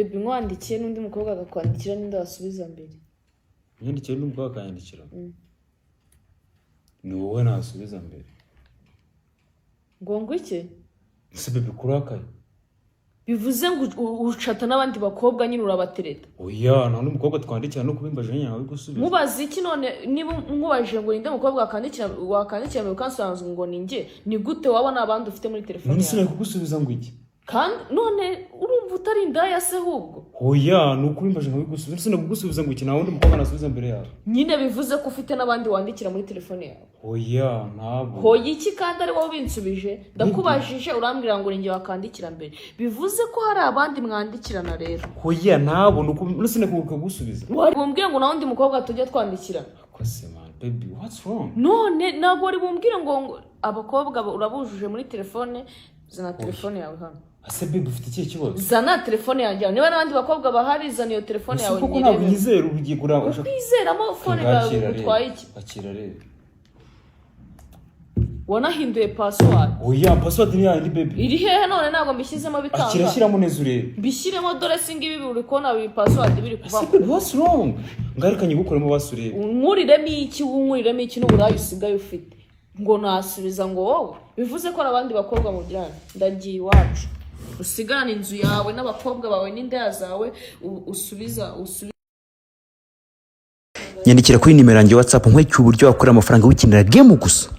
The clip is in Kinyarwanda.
Baby, nkwandikiye n'undi mukobwa akakwandikira, ninde wasubiza mbere? Unyandikiye n'umukobwa akanyandikira, ni wowe nasubiza mbere. Ngo iki? Ese baby, kurakaye? Bivuze ngo uchata n'abandi bakobwa nyine, urabatereta? Oya, nta n'umukobwa twandikira, no kubimbaje nyine nawe gusubiza. Nkubaza iki none? Niba nkubajije ngo ninde mukobwa wakandikira mbere, ukansobanura ngo ni njye, ni gute waba nta bandi ufite muri telefone None yawe? sinari kugusubiza ngo iki? Kandi none urumva utari indaya se ahubwo? Oya, ni ukubimbaje nkabigusubiza. None sinari kugusubiza ngo iki? Nta wundi mukobwa nasubiza mbere yawe. Nyine bivuze ko ufite n'abandi wandikira muri telefone yawe. Oya, ntabwo. Hoya iki kandi ari wowe ubinsubije? Ndakubajije, urambwira ngo ni njye wakandikira mbere, bivuze ko hari abandi mwandikirana rero. Oya, ntabwo. Ni uku, none sinari kugusubiza. Wari bumbwire ngo nta wundi mukobwa tujya twandikirana? Kose man, baby, what's wrong? None ntabwo wari bumbwire ngo abakobwa urabujuje muri telefone. Zana telefone yawe hano. Ase baby, ufite ikihe kibazo? Zana telefone yanjye hano. Niba n'abandi bakobwa bahari, zana iyo telefone Ese yawe koko ntabwo nyirebe. unyizera? Ugiye kureba ushaka Kwizeramo phone yawe Akira rero. bigutwaye iki? Akira rero. Wanahinduye password. Oya, password ni yandi, baby. Iri hehe none? Ntabwo mbishyizemo Akira. bikanga. Shyiramo neza urebe. Mbishyiremo, dore si ngibi, uri kubona ibi password biri Ese kuvamo. baby, what's wrong? Ngaruka nyigukuremo basi urebe. Unkuriremo iki? Unkuriremo iki n'uburayi usigaye ufite ngo nasubiza ngo wowe? Bivuze ko hari abandi bakobwa mugirana. Ndagiye iwacu, usigarane inzu yawe n'abakobwa bawe n'indaya zawe, usubiza usubiza. Nyandikira kuri nimero yanjye ya WhatsApp, nkwereke uburyo wakorera amafaranga wikinira game gusa.